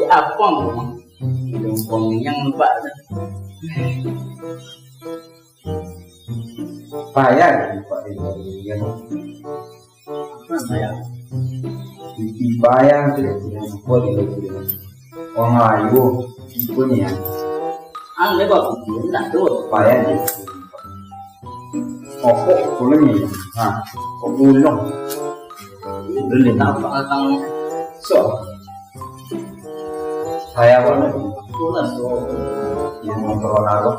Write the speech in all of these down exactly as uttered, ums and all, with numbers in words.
Apa, Bang? Jompong yang nampak tu. Payah, Pak, ini. Apa payah? Payah tu, yang apa dia tu? Orang ayu, itu ni, ya. Ang dia bawa buku, nak tu. Payah ni. Okok pulang ni. Ha, kok pulang. Itu dia nampak datang. So. Saya pun. Pulang, so. Yang motor lalu.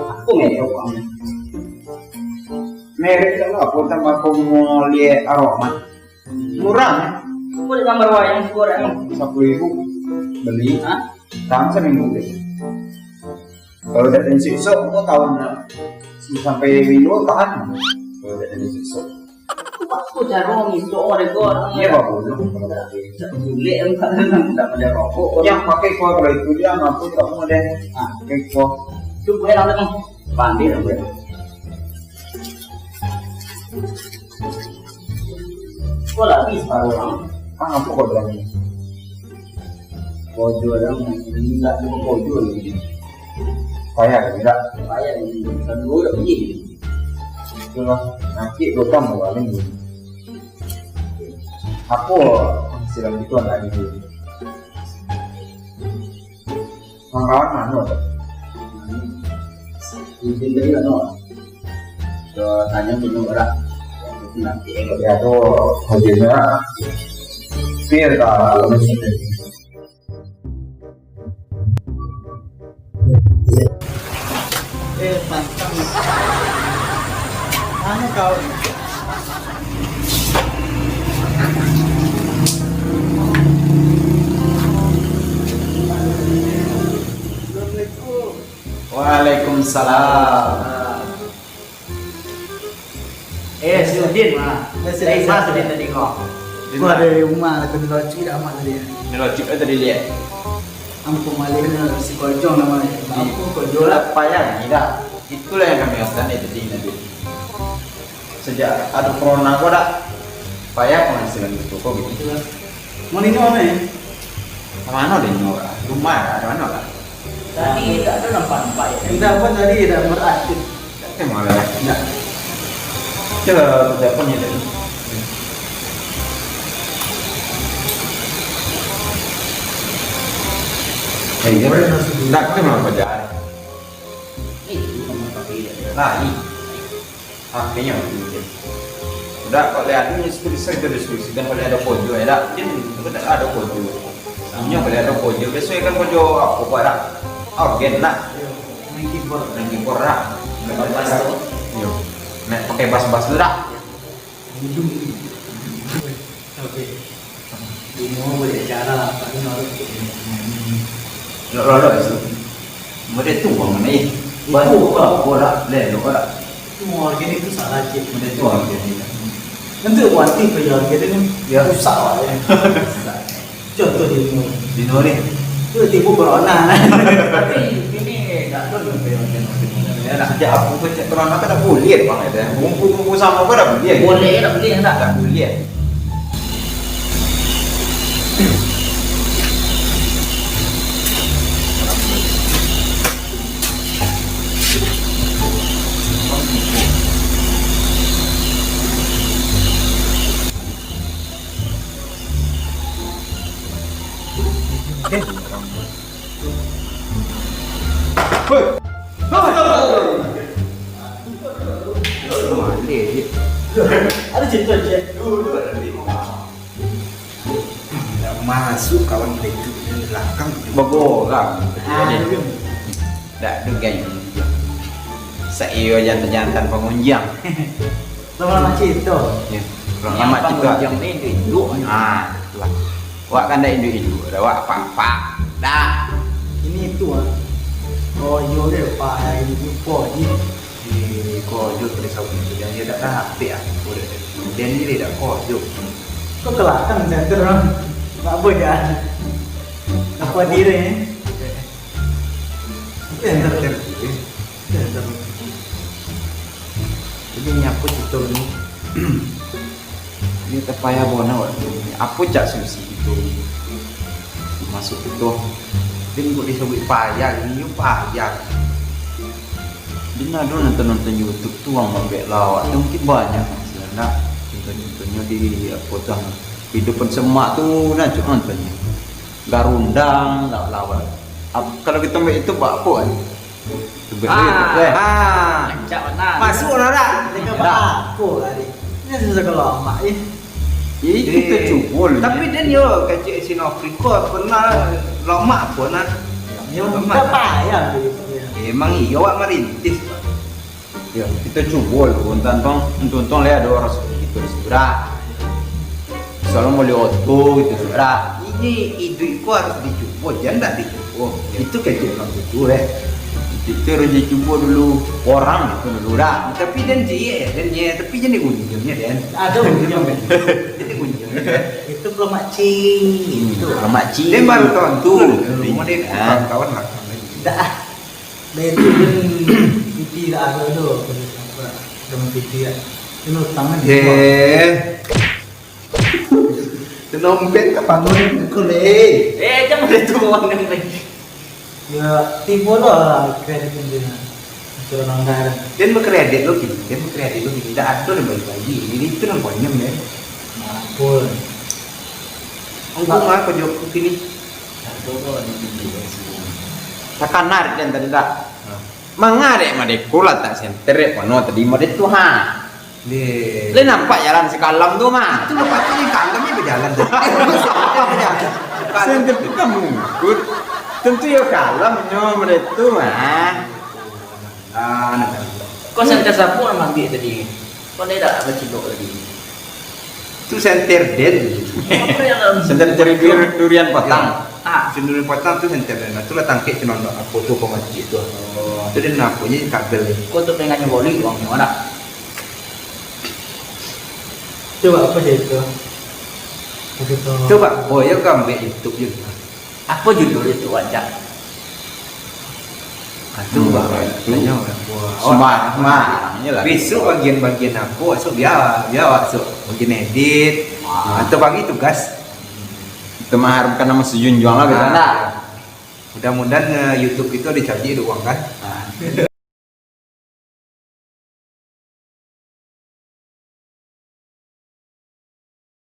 Aku ngeyok, Bang. Merek tak apa, tambah kau mau lihat aromat. Murah, eh? Aku di gambar wayang seorang. Sepuluh ribu. Beli. Hah? Tahan seminggu deh. Kalau tidak dari sisok, kau tahu nak sampai minggu tahan. Kalau tidak dari sisok. Aku caro ngisok orang tu orang. Iya, Pak, boleh. Tak boleh, tak boleh. Tak ada rokok. Yang pakai kuah kalau itu dia ngaku tak mau deh. Ah, pakai kuah. Tu boleh lah, Bang. Pandai lah, boleh. Kok lah habis baru orang? Ah, apa kau bilang ni? Kojo orang, ini tak ada kojo lagi. Payah tidak? Payah ini, kedua dah pergi. Itulah, sakit tu kan orang ni. Apa penghasilan kita nak ni? Kawan-kawan mano tu? Izin dari mano? Yo, tanyo dulu orang. Nanti ego dia tu, hadirnya. Feel tak? Eh, pantang. Anu kau. Assalamualaikum. Waalaikumsalam. Eh, si Udin mah. Eh, si Dari Udin. Mana si Udin tadi kau? Gua dari rumah, kata Nilocik dah amat tadi. Nilocik tadi lihat. Ampun, malih ni si Kojong namanya. Ampun, Kojong lah. Payah ni dah. Itulah yang kami rasakan dari tadi, Nabil. Sejak ada corona ko dah, payah penghasilan itu kok gitu. Itulah. Mau nino apa ya? Mana dia nino lah? Rumah lah, ada mana lah? Tadi tak ada nampak-nampak ya? Tidak apa tadi, dah beraktif. Oke, malah. Tidak. Coba kerja pun ya tadi. Eh, iya, benar. Tidak, kita malah belajar. Nah, ini. Akhirnya, udah, kalau ada diskusi, itu diskusi, dan kalau ada kojo, ya, dah, mungkin itu kan ada kojo. Inyo kalau ada kojo, biasanya kan kojo apa, apa, dah? Organ, lah. Main keyboard. Main keyboard, dah. Main bas, tu. Yo. Main pakai bas-bas tu, dah. Hidung. Oke. Di rumah boleh acara, tapi harus. Lo, lo, lo, itu. Model tu bang, ni. Baru kau, kau rak, leh, lo rak. Itu mau organik tu salah cik. Model tu organik. Nanti wanti pergi organik ni, ya, rusak lah, ya. Contoh di rumah. Di rumah ni. Tu timbul corona. Tapi ini tak tahu sampai macam mana. Ya, nak sejak aku pun cek corona kan tak boleh, bang, ya. Kumpul-kumpul sama pun tak boleh. Boleh, tak boleh, tak? Tak boleh. Hei! Ada cerita, Cik? Ndak masuk kawan itu dari belakang. Bagorang. Ah, tak ada geng. Saiyo jantan-jantan pangunjiang. Lama-lama cerita. Ya. Lama-lama cerita. Pangunjiang ni induak-induak. Ah, itulah. Wak kan ndak induak-induak, dah wak apak-apak. Dah. Ini itu, ah. Oh, iyo deh, Pak. Ini lupa ni. Di kojo pada sawi tu, dia, dia tak rapik ah. Dan ni dia tak kojo. Kau kelakang center, ah. Tak apa je, ah. Apa diri ni? Center, center. Center. Jadi, ni apa cerita ni? Ini tepayah bona waktu ni. Apa cak susi itu? Masuk tu. Dia buat disabuik payah, ini yo payah. Dia nak dulu nonton-nonton YouTube tu, uang mambek lawak tu mungkin banyak. Nak contoh-contohnyo di apa tu, Hidupan Semak tu, nah, cuma nontonnya. Garundang, lawak-lawak. Ap-, kalau kita ambil itu, buat apa kan? Sebab Ah, itu, eh. Ah. Rancak bana. Masuk lah, dak? Tengah Dak. Apa tadi? Ini susah kalau amak, eh. Jadi, kita Eh, cubo lah, tapi ya. Dia yo, kecil Sin Afrika pernah lamak pun, nah. Ya, Lamak. Tak payah gitu, ya. Emang iyo, awak merintis, Pak. Ya, kita cubo lah, untung-untung, untung-untung lah ada orang seperti itu, sudah. Misalnya mau beli oto gitu, sudah. Ini iduik ko harus dicubo, jan ndak dicubo. Itu kecil orang tutu, eh. Itu harus dicubo dulu orang itu dulu dah. Tapi den ciek ya, den ya, tapi jadi gunjungnya den. Ada gunjung. Jadi gunjungnya den. Itu belum makcik, itu. Belum makcik. Den baru tahu tu. Rumah dia Ah. kawan-kawan lah. Dah. Dari itu pun piti tak ada tu. Apa, dengan piti ya. Ini utangnya di Eh. Tenompet ka bangun ko leh. Eh, jangan itu orang yang lain. Ya, tibo lah kredit itu. Suruh nanggar. Den berkredit lo gini, den berkredit lo gini. Ndak ada yang bagi-bagi. Ini itu nang banyak ya. Ampun. Aku mah kau jawab aku gini. Satu kau di tinggi dari sini. Takana den tadi dak. Hah. Manga dek madeko lah tak senter dek pano tadi mode tu ha. Deh. Lai nampak jalan sikalam tu mah. Itu lepas tu yang kalam ni berjalan tu. Senter tu kan mungkut. Tentu yo kalam nyo mode tu mah. Ah, nah. Kau senter sapu nak ambil tadi. Kau ni dah bacilok tadi. Tu senter den. Apa yang Senter cari durian, durian patang. Ah, sendiri patang tu senter den. Nah, tu lah tangkek cuma nak apa tu pemacik tu. Oh. Tu dia nak apa ni kabel ni. Kau tu pengen balik uang mana? Coba apa sih itu? Apa tu? Coba, oh ya kau ambil YouTube je. Apa judul itu, Wak? Ah, tu Hmm, bah, tu. Tanya orang tua. Sembarang, sembarang je lah. Besok bagian-bagian apa? Esok biar, biar awak esok bagian edit. Wah. Ah, atau bagi tugas. Kita mengharumkan nama sejunjung lah, betul Ah. tak? Mudah-mudahan, eh, YouTube kita dicari ada uang kan? Ah.